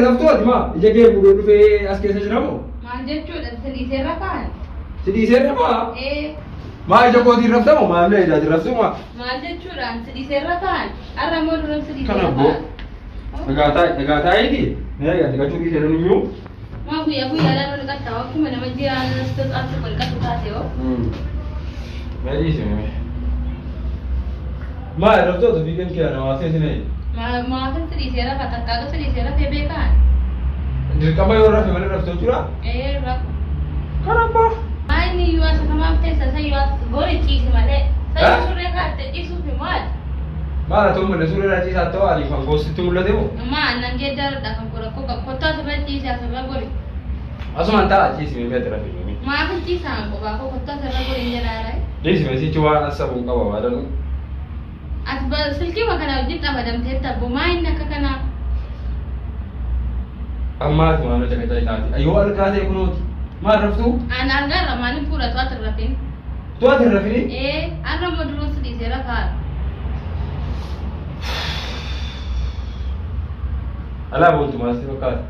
Raftuu ati maa ija kee fuudhee dhufee as keessa jira moo? Maal jechuudha si dhiisee rafaan? Si dhiisee rafaa? Ee. Maa ija kootiin rafta moo maal na ijaatiin raftuu maa? Maal jechuudha si dhiisee rafaan? Har'a immoo duran si dhiisee Kana boo. rafaan. Egaa taa'i egaa taa'iiti. Mee egaa dhiqachuu dhiisee nan iyyuu. Maa guyyaa guyyaadhaan ol dhiqatta akkuma nama ji'aan al tokko dhiqatu taate hoo? Mee dhiisi mee. Maa raftuu ati fiigeen kee ana waa seetinee? Maafin si dhiisee rafa takkaatu si dhiisee rafee beekaan? Dirqama yoo rafe malee raftuu jechuudha? Ee rafu. Kana abbaa. Maa inni iyyuu as kamaaf teessa isa iyyuu as gori ciisi malee. Sa iyyuu surree kaatte ciisuufi maal? Maal haa ta'u malee suurri irraa ciisaa ta'u ani kan koo sitti mul'ate moo? Maa annan geeddaradha kan koo rakkoo qabu. Kottu asirra ciisi asirra gori. Asumaan taa'a ciisi mee meetira fi mee. Maaf hin ciisaan qophaa koo kottu asirra gori hin jedhaara. Ciisi mee sichi waan asabu hin qaba waadanuu. As silkii kana wajjin xamadamteetta abbo maa inni akka kanaa? Ammaa ati waan hojii qacaa taate. Yoo algaa ta'e kunooti. Maal raftuu? An algaarra maaliin fuudha tu ati hin rafin? Tu ati hin rafini? Ee har'a immoo duruun si dhiisee rafaa. Alaa boontu maal si fakkaata?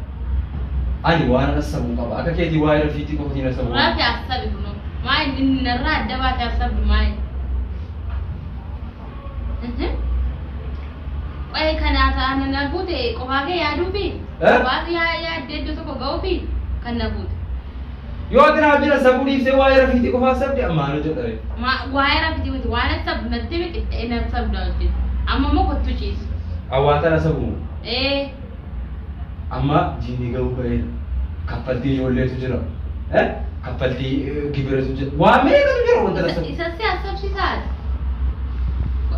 Ani waan asabu hin qaba. Akka keetii waa'ee rafiitii qofatiin asabu. Rafi asabi kunoo. Maa inni narraa adda baate asabdu maa inni? Qo'ee kanaa ta'an na buute qofaa kee yaaduufi? Eh? Qofaa yaaddee iddoo tokko ga'uufi kan na buute. Yoo ati naaf jira sabuu dhiiftee waa'ee rafiitii qofaa sabde ammaan hojjedha ree. Waa'ee rafiitii miti waan asabdu natti himi qixxee na sabda wajjin. Amma immoo kottu ciisi. Waan tana sabu. Ee. Amma jiini ga'uu ga'eera. Kaffaltii ijoolleetu jira. Eh? Kaffaltii gibiratu jira. Waa meeqatu jira wanta na sabu. Isa si asabsiisaati.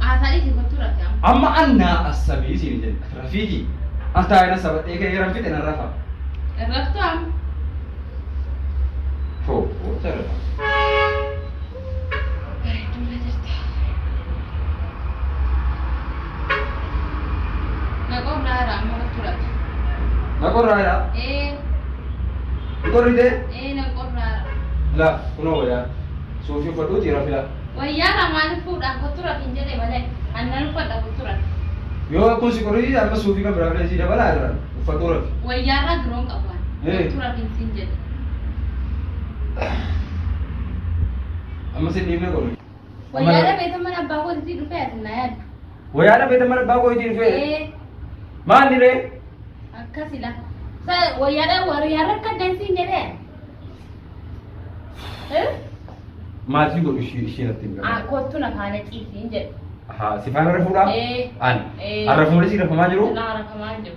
Haasaa dhiisi kottu rafi amma. Amma annaa asabii siin jedhe. Ati rafiitii. An taa'ee na sabadhee ka'ee ran fixe nan rafa. Raftu amma. Hoo, hoo, sarara. Bareedduu jirta. Na qorraara amma kottu rafi. Na qorraadha. Ee. Hin qorritee? Ee na qorraara. La, kunoo wayyaa. Suufii uffadhuutii rafi la. Wayyaarra maaliif fuudhaan kottu rafi hin jedhe malee annan uffadha kottu rafi. Yoo kun si qorrii amma suufii kan biraa filee si dabalaa irraan uffadhuu rafi. Wayyaarraa giroon qabu ani. Ee. Kottu rafi siin jedhe. Amma si dhiibne qorri. Wayyaarra beektan mana abbaa kootiitii dhufee ati na yaaddu. Wayyaadha beektan mana abbaa kootiitii dhufee. Ee. Maal ree? Akkasidha. Sa wayyaadha wayyaarra akka dansiin jedhee. Eh? Maatii godhu ishii ishii natti hin Ah, galu. kottu na faana ciisiin jedhe. Haa si faana rafuudha? Ee. Ani. Ee. Arrafu malee si rafamaa jiru? Na rafamaa jiru.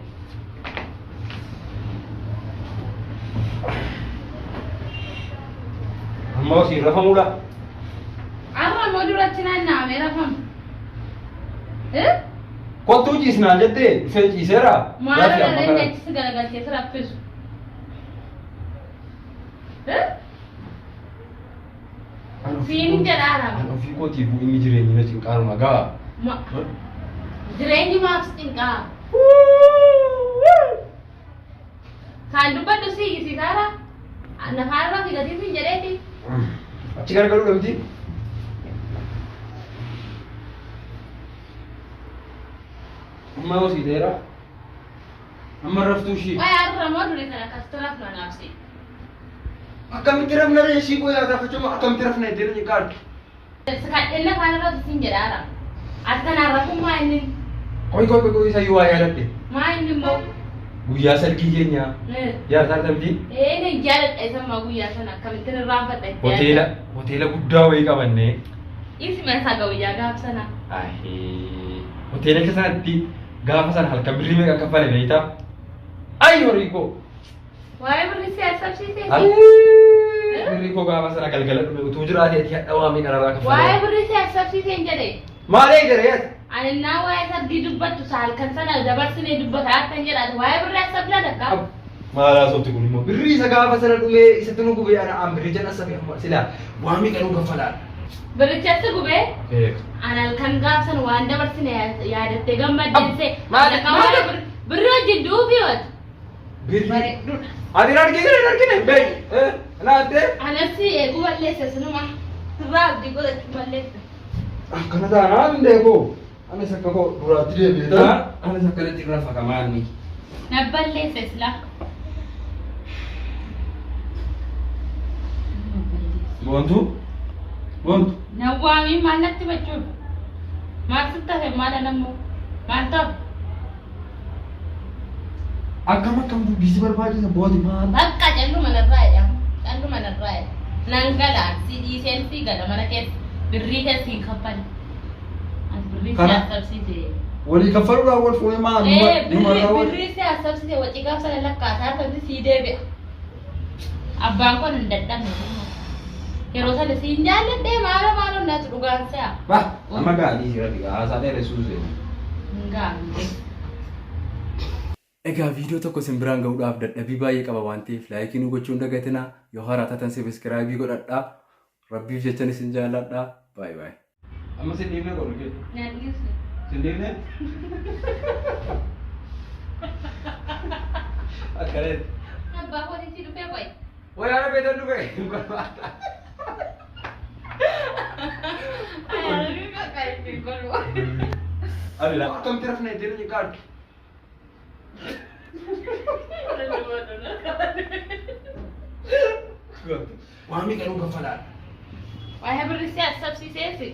Amma hoo siin rafamuudha? Har'a immoo duratti naanna'amee rafama. Eh? Kottuu ciisnaan jettee dhufee ciiseera? Maal Rafi amma irra kana. achi si galagalchee si raffisu? Eh? An ofii Siin jedhaara. An ofii kootiifuu inni jireenyi na cinqaanuma gaa. Jireenyi maaf si cinqaa? Kan dubbadhu si iyyisiisaara. Nafaan irra figatii siin jedheeti. Achi garagaluudha miti. Amma yoo sii ta'eera. Amma raftuu ishii. Qoy har'a moo durii kana akkasitti rafna naaf si. Akkamitti rafna ree ishii qoyaa gaafachuu akkamitti rafna iddoo inni qaartu. Kadheen nafaan irra siin jedhaara. Ati kanaan rafummaa inni. Qoy qoy qoy qoy isa yoo waa yaadadhe. Maa inni immoo. Guyyaa salgii keenyaa. Yaadataa miti. Ee nan jaaladha isa ammaa guyyaa sana akkamittiin irraanfadha itti Hoteela hoteela guddaa wayii qabannee. Isi meeshaa guyyaa gaaf sana. Ahee. Hoteela sanatti gaafa sana halkan birrii meeqa kaffale beektaa? Ayi horii koo. Waa'ee birrii si haasabsiisee? Birrii koo gaafa sana galgala dhume utuu jiraatee ati hadha waamii kanarraa Waa'ee kaffalee. birrii si haasabsiisee hin jedhe. Maalee jedhee ati? Ani naa waa'ee sargii dubbattu sa halkan sana dabarsinee dubbata akkan jedhaati waa'ee birrii haasabdaa takka. Maal haasofti kun immoo birrii isa gaafa sana dhumee isatti nu gubee ana aan birrii jedhan sabi amma silaa waamii kanuu kaffalaa. Birrichatti gubee ani halkan gaaf sana waan dabarsine yaadattee gammaddeesse. Maal- Takka waa'ee birrii wajjin duufii wati. Birrii. Bareedduudha. Ati hin argine hin argine beeki. Naattee. Anassi eeguu balleesse sinuma. Sirraa abdii godhachuu balleesse. Akkana taanaan hin beeku. Anis akka koo duraatti deebi'ee ta'a. Anis akkanatti irra fakamaa inni. Na balleesse silaa. Boontuu? Boontu? Na waamii maal natti bachuuf? Maal sitti hafe maal anammoo? Maal ta'u? Akkam akkam dubbii si barbaachisa booti maal? Bakka calluma narraa jedhama. Calluma narraa jedha. Nan gala si dhiiseen si gala mana keessa birrii keessa hin kaffalle. Ati birrii si Kana- haasabsiise. Walii kaffaluudhaan wal fuunee maal? Ee Numarraa wal. birrii si haasabsiise wacii gaaf sana lakkaataa sabni sii deebi'a. Abbaan kun hin dadhabne. Yeroo sana siin jaalladhee maaloo maaloo naatu dhugaan se'a. Bah amma gaarii jira dhigaa haasaa dheeressuu seenu. Hin gaafne. Egaa viidiyoo tokko isin biraan ga'uudhaaf dadhabii baay'ee qaba waan ta'eef laayikii nu gochuu hin dagatinaa. Yoo haaraa taatan sebiskiraayibii godhadhaa. Rabbiif jechan isin jaalladha. Baay baay. Amma sin dhiifne godhu kee. Naan dhiisne. Sin dhiifne? Akkana. Abbaa kootii si dhufee qoy. Wayi haadha beektan dhufe. Ani akkamitti rafna ittiin hin qaaddu. Waan meeqa nuu kaffalaa? Waa'ee birri si asabsiiseesi.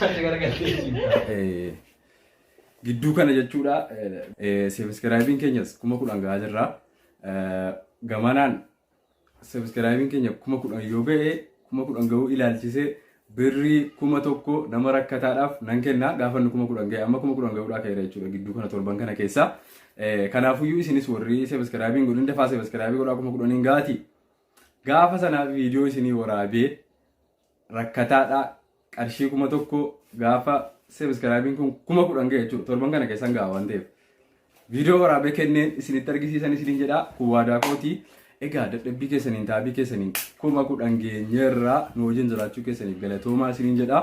Achi garagaltee Gidduu kana jechuudha sebiskiraayibiin keenyas 10,000 gahaa jirra. Gamanaan Sabiskiraayibiin keenya 10,000 yoo ga'e 10,000 ga'uu ilaalchisee birrii 1,000 nama rakkataadhaaf nan kenna gaafa inni 10,000 ga'e amma 10,000 ga'uudhaa ka'eera jechuudha gidduu kana torban kana keessa. Kanaafuyyuu isinis warri sabiskiraayibiin godhin dafaa sabiskiraayibii godhaa 10,000 gaati. Gaafa sanaa viidiyoo isinii waraabee rakkataadha qarshii 1,000 gaafa sabiskiraayibiin kun 10,000 ga'e jechuudha torban kana keessan ga'a waan ta'eef. Viidiyoo waraabee kenneen isinitti argisiisan isiniin jedha kun waadaa kooti. Egaa dadhabbii keessaniin taabii keessaniin 10,000 geenyeerra nu wajjin jiraachuu keessaniif galatoomaa isiniin jedha.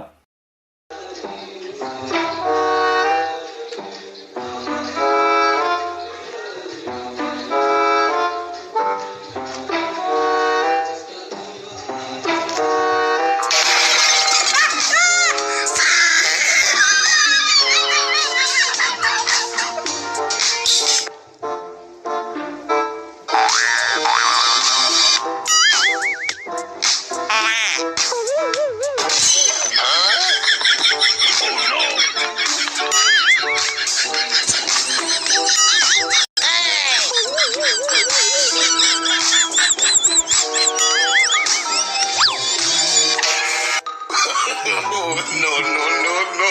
No, no, no, no.